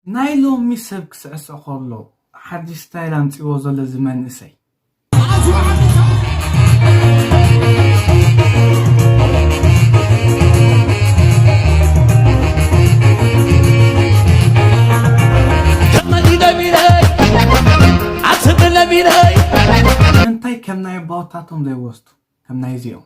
ናይ ሎሚ ሰብ ክስዕስዕ ከሎ ሓድሽ ስታይል ኣምጺዎ ዘሎ እዚ መንእሰይ። እንታይ ከም ናይ ኣባወታቶም ዘይወስዱ ከም ናይ እዚኦም።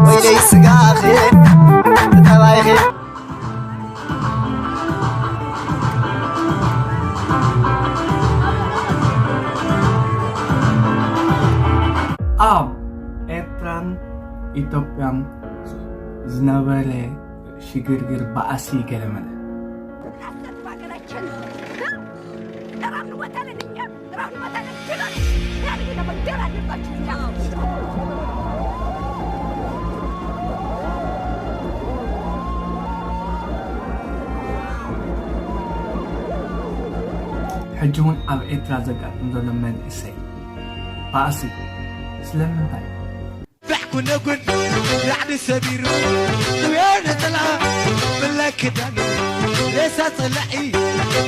ወይለይ ስጋኺ ተባይኺ። ኣብ ኤርትራን ኢትዮጵያን ዝነበረ ሽግርግር ባእሲ ገለመለ። ሕጂ እውን ኣብ ኤርትራ ዘጋጥም ዘሎ መንእሰይ ባእሲ ስለምንታይ? ዳዕ ኩነጉን ዳዕዲ ሰቢሩ ጥብዮ ነጸላ ብላይ ክዳኑ ሬሳ ጸላኢ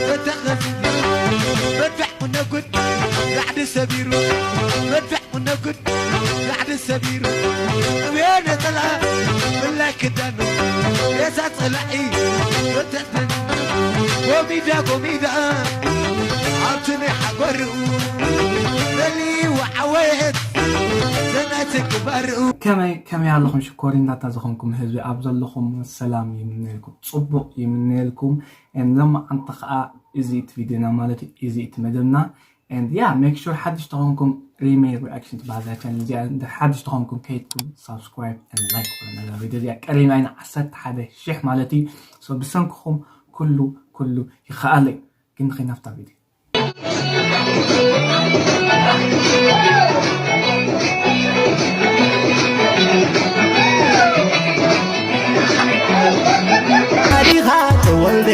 በተኸፊሉ በዳዕ ኩነጉን ዳዕዲ ሰቢሩ በዳዕ ኩነጉን ዳዕዲ ሰቢሩ ጥብዮ ነጸላ ብላይ ክዳኑ ሬሳ ጸላኢ በተኸፊሉ ጎሚዳ ጎሚዳ ኣብቲ ናይ ሓጎርኡ ደልይዎ ዓወት ዘናትግባርኡ ከመይ ከመይ ኣለኹም ሽኮሪናታ ዝኾንኩም ህዝቢ ኣብ ዘለኹም ሰላም ይምነየልኩም ጽቡቕ ይምነየልኩም። ሎማዓንቲ ከዓ እዚ እቲ ቪድዮና ማለት እዩ እዚ እቲ መደብና። And yeah, make sure ሓድሽ ተኾንኩም ሪሜ ሪኣክሽን ትበሃል እዛ ቻነል እዚኣ እንድሕር ሓድሽ ተኾንኩም ከይድኩም ሳብስክራይብ and like በሉ ነዛ ቪድዮ እዚኣ ቀሪብና ኢና ዓሰርተ ሓደ ሽሕ ማለት እዩ። So ብሰንክኹም ኩሉ ኩሉ ይኸኣል እዩ። ግን ንኸይድ ናብታ ቪድዮ። ዲኻ ተወልደ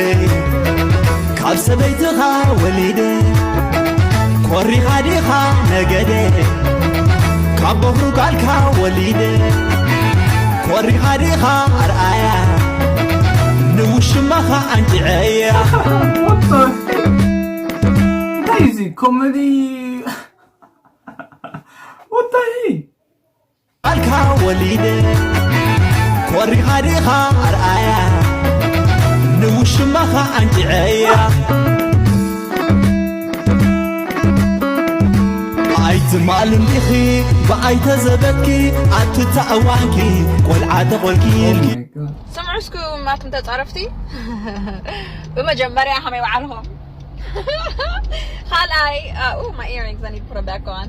ካብ ሰበይትኻ ወሊደ ኮሪኻ ዲኻ ነገደ ካብ በኹሩ ቃልካ ወሊደ ኮሪኻ ዲኻ ኣርኣያ ንውሽማኻ ኣንጭዐያ እንታይ እዚ ኮሜዲ ወታይ ቃልካ ወሊደ ኮሪኻ ዲኻ ኣርኣያ ንውሽማኻ ኣንጭዐያ ኣይትማልን ዲኺ ብኣይ ተዘበትኪ ኣብቲ እዋንኪ ቆልዓ ተኾንኪ ኢልኪ ስምዑ እስኩ ማትም ተጻረፍቲ ብመጀመርያ ከመይ በዓልኹም ካልኣይ ኡ my earrings I need to put them back on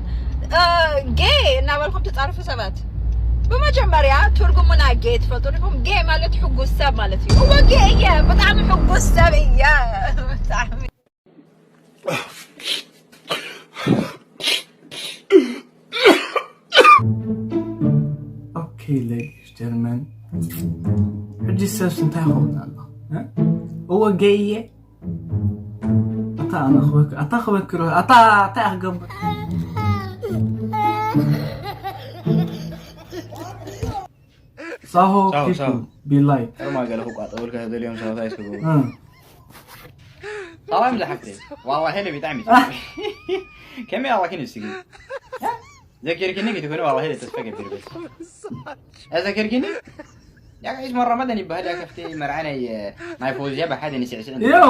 ጌ እናበልኩም ትጻረፉ ሰባት ብመጀመርያ ትርጉሙና ጌ ትፈልጡ ዲኹም ጌ ማለት ሕጉስ ሰብ ማለት እዩ እወ ጌ እየ ብጣዕሚ ሕጉስ ሰብ እየ ብጣዕሚ Okay, ladies, gentlemen. ሕጂ ሰብስ እንታይ ይኸውን ኣሎ? እወ ገየ ኣታ ኣነ ክበክ ኣታ ክበክሮ ኣታ እንታይ ክገብር ሳሆ ሳሆ፣ ኪኩ ሳሆ። ቢላይ እርማ ገለ ክቋጠቡልካ ተደልዮም ሰባት ኣይስቡ ሰላም ዝሓፍተይ ዋላ ሄለ ብጣዕሚ ከመይ ኣዋኪን እስጊ ዘኪርኪኒ ክትኮኒ ዋላ ሄለ ተስፋ ገቢር በስ ዘኪርኪኒ ያጋይስ መራመደን ይባህል ያከፍቲ መርዓናይ ናይ ፎዚያ ብሓደ ንስዕስዕ Yo!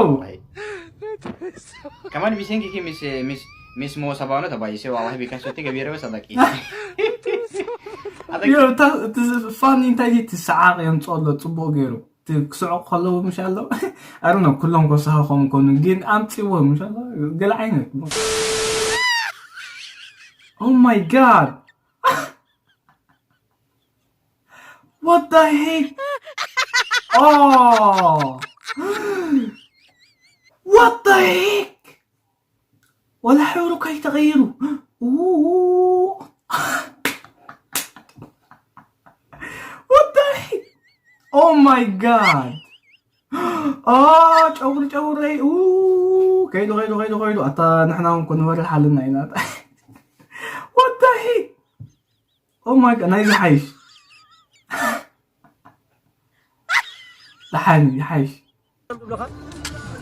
ከማን ቢሰንኪ ምስ ምስ ምስ ሞሰባኖ ተባይሰ ዋላ ቢካሶቲ ገቢረ በስ ኣዳቂ ፋኒ እንታይ ትሰዓቕ የምፅኦ ኣሎ ፅቡቕ ገይሩ እቲ ክስዕቕ ከለዉ ምሽ ኣሎ ኣነ ኩሎም ኮሳሃ ከም ኮኑ ግን ኣምፅዎ ምሽ ኣሎ ገለ ዓይነት Oh my god What the heck Oh What the heck ወላ ሕብሩ ከይተቐይሩ What the heck Oh my god ጨጉሪ ጨጉረይ ከይዱ ከይዱ ከይዱ ከይዱ ኣታ ንሕና እውን ክንበርሕ ኣለና ኢና What the heck Oh my god ናይዚ ሓይሽ ደሓን እዩ፣ ይሓይሽ።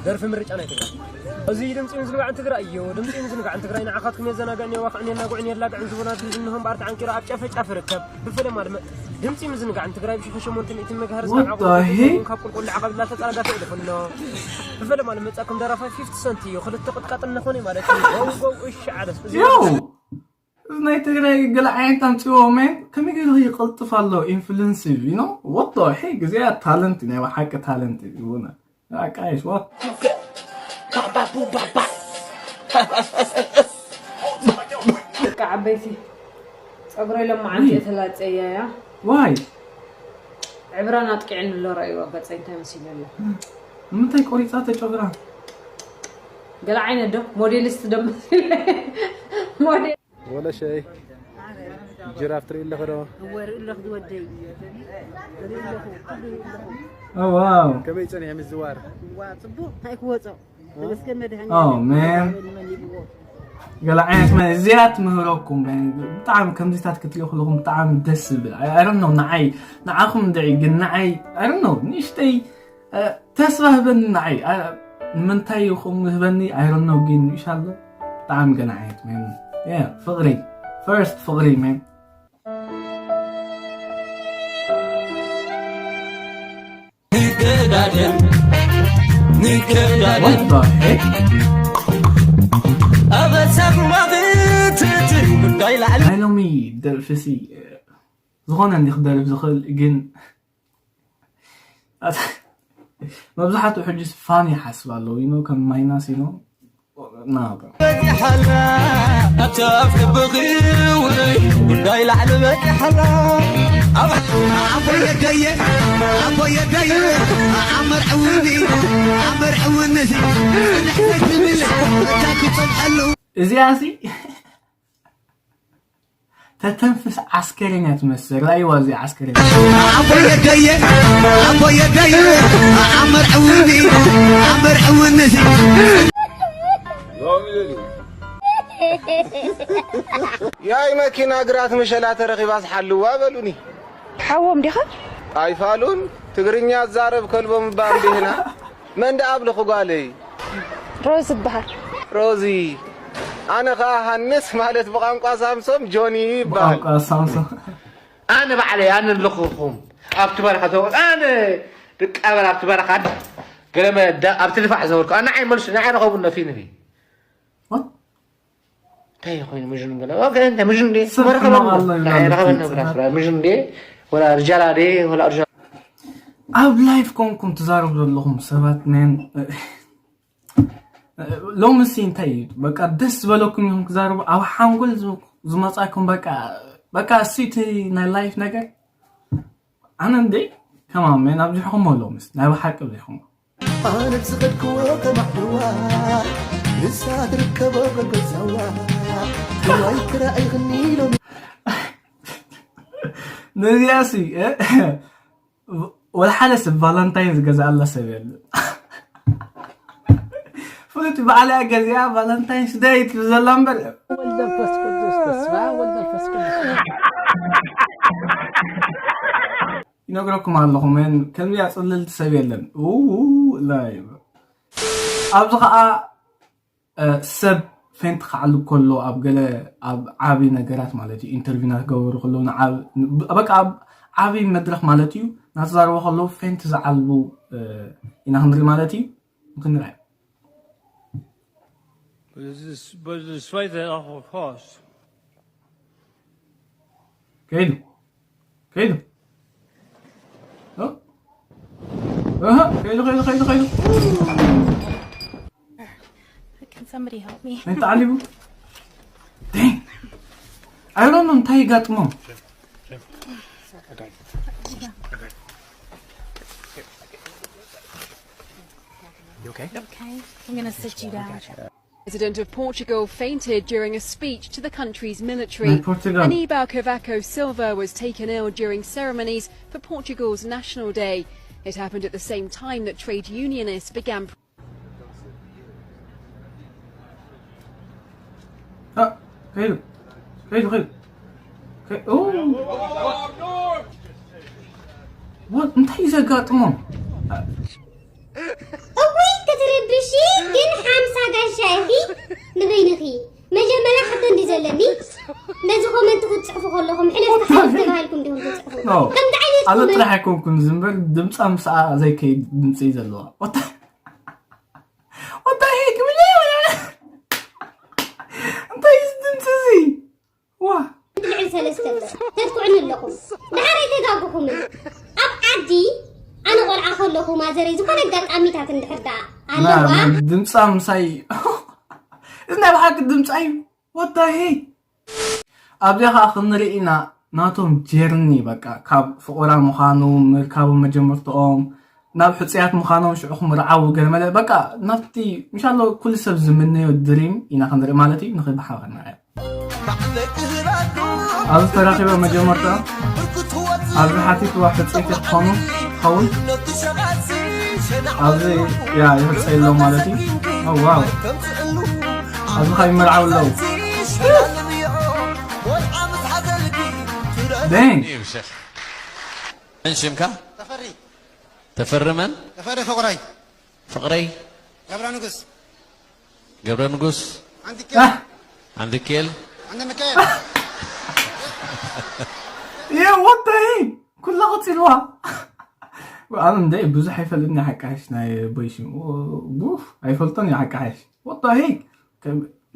ደርፊ ምርጫ ናይ ትግራይ እዚ ድምፂ ምዝንጋዕን ትግራይ እዩ። ድምፂ ምዝንጋዕን ትግራይ ንዓኻትኩም የዘናግዕን የዋኽዕን የናጉዕን የላግዕን ዝቡና ድንዝንሆም ባር ተዓንቂሩ ኣብ ጨፈ ጫፍ ይርከብ። ብፈለማ ድማ ድምፂ ምዝንጋዕን ትግራይ ብሽሕን ሸሞንተ ሚእትን መጋህርዝ ካብ ዓቕሙ ካብ ቁልቁል ዓቐብ እናተፀረጋ ተእልፉ ኣሎ። ብፈለማ ንመፃኩም ደራፋይ ፊፍቲ ሰንት እዩ። ክልተ ቅጥቃጥ እናኾነ ማለት እዩ። ጎው ጎው እሺ ዓደስ እዚ ናይ ትግራይ ገለ ዓይነት ኣምፅዎ መን ከመይ ገይሩ ይቀልጥፍ ኣሎ ኢንፍሉንስ እዩ ኖ ወጦ ሄ ግዜያ ታለንት ናይ ሓቂ ታለንት እዩ ቡና ቃይስ ዋ ደቂ ዓበይቲ ፀጉረይ ለማዓንቲ እየ ተላፀያ እያ ዋይ ዕብራን ኣጥቂዕኒ ኣሎ ረእይዋ ገፀይ እንታይ መሲሉ ኣሎ ንምንታይ ቆሪፃ ተጨጉራ ገለ ዓይነት ዶ ሞዴሊስት ዶ መሲለ ሞዴል ወለሸይ ጅራፍ ትርኢ ኣለኺ ዶ? እወ ርኢ ኣለኹ ዝወደይ ርኢ ኣለኹ ኩሉ ርኢ ኣለኹ ዋው ከመይ ጸኒሐ ምዝዋር? ዋ ጽቡቕ እንታይ ክወጾ ተመስገን መድሃኒ Oh, man. ገለ ዓይነት መ እዚኣ ትምህረኩም ብጣዕሚ ከምዚታት ክትሪኦ ከለኹም ብጣዕሚ ደስ ዝብል ኣይረኖ ንዓይ ንዓኹም እንድዒ ግን ንዓይ ኣይረኖ ንእሽተይ ተስፋ ህበኒ ንዓይ ንምንታይ ይኹም ህበኒ ኣይረኖ ግን ይሻሎ ብጣዕሚ ገለ ዓይነት መን ፍቕሪ ፈርስት ፍቕሪ መን ንቀዳደም ንቀዳደም What the heck? ኣበሳብ ማብትት ጉዳይ ላዕሊ ናይ ሎሚ ደርፍሲ ዝኾነ እንዲ ክደርፍ ዝኽእል ግን መብዛሕትኡ ሕጅስ ፋን ይሓስብ ኣለዉ ኢኖ ከም ማይናስ ኢኖ ናበ በዚሓላ ኣብቲ ኣብ ልብኺ ውዕይ ጉዳይ ላዕሊ በዚሓላ ኣብ ኣቦየደየ ኣቦየደየ ኣመርዕውኒ ኣመርዕውኒ ንሕሰይ ትብል እታ ክጸብሐሉ እዚኣ ሲ ተተንፍስ ዓስከሬን እያ ትመስል ራእይዋ እዚ ዓስከሬን ኣቦየደየ ኣቦየደየ ኣመርዕውኒ ኣመርዕውኒ ያይ መኪና ግራት ምሸላ ተረኺባስ ሓልዋ በሉኒ ሓዎም ዲኻ? ኣይፋሉን ትግርኛ ዛረብ ከልቦም እባ እንዲህና መን ደኣ ኣብልኹ ጓለይ ሮዝ እበሃል ሮዚ ኣነ ኸዓ ሃንስ ማለት ብቋንቋ ሳምሶም ጆኒ ይበሃል ቋንቋ ሳምሶም ኣነ ባዕለይ ኣነ ኣለኹኹም ኣብቲ በረኻ ዘወ ኣነ ድቃበር ኣብቲ በረኻ ገለመ ኣብቲ ልፋዕ ዘወርኩ ንዓይ መልሱ ንዓይ ረኸቡ ነፊንኒ እንታይ ኮይኑ ምጅኑ ገለ ኦኬ እንታይ ምጅኑ ዲ ሰብ መረኸበ ሕማቕ ኣሎ ይብላሉ ንዓይ ረኸበ ፍልጥ ነብራ ሰባት። ስራ ምጅኑ ዲ ወላ ርጃላ ዲ ወላ ርጃላ ኣብ ላይፍ ኮንኩም ትዛረቡ ዘለኹም ሰባት መን ሎምሲ እንታይ እዩ በቃ ደስ ዝበለኩም ኢኹም ክዛረቡ ኣብ ሓንጎል ዝ- ዝመፃኩም በቃ በቃ እሱ እቲ ናይ ላይፍ ነገር ኣነ እንደ ከማን መን ኣብዚሕኹም ሎምስ ናይ ብሓቂ ኣብዚሕኹም ኣነ ዝኸድክዎ ከማዕዋ ንሳ ትርከቦ ጎልጎል ሳዋ ዋይ ክራኣይኽኒ ኢሎም ነዚኣሲ ወላ ሓደ ሰብ ቫላንታይን ዝገዝኣላ ሰብ የለ ፍሉጥ ባዕላ ገዚኣ ቫላንታይንስ ደይ ትብል ዘላ እምበር ወልድ መንፈስ ቅዱስ በስመ አብ ወልድ መንፈስ ቅዱስ ይነግረኩም ኣለኹ መን ከምዚኣ ፅልልቲ ሰብ የለን ኡ ላይ ኣብዚ ከዓ ሰብ ፌንት ክዓልብ ከሎ ኣብ ገለ ኣብ ዓቢ ነገራት ማለት እዩ ኢንተርቪው እናተገበሩ ከለዉ ንዓብ- በቃ ኣብ ዓቢ መድረክ ማለት እዩ እናተዛረቡ ከለዉ ፌንት ዝዓልቡ እ፣ ኢና ክንርኢ ማለት እዩ ክንርኣዩ But it's, but it's right there off of course. ከይዱ ከይዱ እ? እህ፣ ከይዱ ከይዱ ከይዱ ከይዱ Can somebody help me? እንታይ ተዓሊቡ ኣይሮኖ እንታይ ይጋጥሞም Okay, I'm gonna sit you down. President of Portugal fainted during a speech to the country's military. ናይ ፖርቱጋል Aníbal Cavaco Silva was taken ill during ceremonies for Portugal's National Day. It happened at the same time that trade unionists began ከይዱ ከይዱ ከይዱ ከይ- ኡ! What? እንታይ እዩ ዘጋጥሞም ሻይኺ ንበይንኺ መጀመርያ ሕቶ እንዲ ዘለኒ ነዚ ኮመንት ክትፅሕፉ ከለኹም ሕለፍቲ ሓለፍ ተባሂልኩም ዲኹም ትፅሕፉ ከምዚ ዓይነት ኣነ ጥራሕ ኣይኮንኩን ዝምበር ድምፃ ምስኣ ዘይከይድ ድምፂ እዩ ዘለዋ ወታ ወታ ይሄ ክብል እንታይ ድምፂ እዚ ዋ ልዕሊ ሰለስተ እምበር ተትኩዕኒ ኣለኹም። ደሓር ኣይተጋግኹምን። ኣብ ዓዲ ኣነ ቆልዓ ከለኹ ማዘረይ ዝኾነ ኣጋጣሚታት እንድሕር ደኣ ኣለዋ። ድምፃ ምሳይ እዚ ናይ ብሓቂ ድምፃ እዩ። ወታሂ ኣብዚኣ ከዓ ክንርኢ ኢና ናቶም ጀርኒ በቃ ካብ ፍቑራ ምዃኑ ምርካቦም መጀመርትኦም ናብ ሕፅያት ምዃኖም ሽዑ ክምርዓው ገለመለ በቃ ናብቲ እንሻሎ ኩሉ ሰብ ዝምነዮ ድሪም ኢና ክንርኢ ማለት እዩ ንኽእል ብሓባር ንርኣዮ ኣብዚ ተራኺበ መጀመርታ ኣብዚ ሓቲትዋ ሕፅይቲ ክኾኑ ክኸውን ኣብዚ ያ ይሕፀ የሎ ማለት እዩ ዋው ኣብዚ ኸ ይመርዓው ኣለዉ ደን ሽምካ ተፈሪ ተፈርመን ተፈሪ ፍቕረይ ፍቕረይ ገብረ ንጉስ ገብረ ንጉስ ዓንድኬል ዓንድኬል ዓንደ ሚካኤል የ ወተይ ኩላ ቀፂልዋ ኣነ እንደ ብዙሕ ኣይፈልጥኒ ሓቃሽ ናይ ቦይሽም ቡፍ ኣይፈልጦን እዩ ሓቃሽ ወጣሂ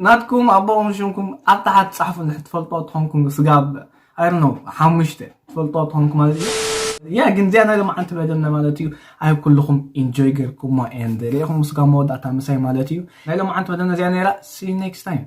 ናትኩም ኣቦኹም ሽምኩም ኣብ ታሓት ፃሕፉ ትፈልጦ ትኾንኩም ስጋብ ኣይርኖ ሓሙሽተ ትፈልጦ ትኾንኩ ማለት እዩ ያ ግን እዚኣ ናይ ሎማዓንቲ መደብና ማለት እዩ ኣይ ኩልኹም ኢንጆይ ገርኩሞ ኤንድ ሪኢኹም ስጋብ መወዳእታ ምሳይ ማለት እዩ ናይ ሎማዓንቲ መደብና እዚኣ ነይራ see you next time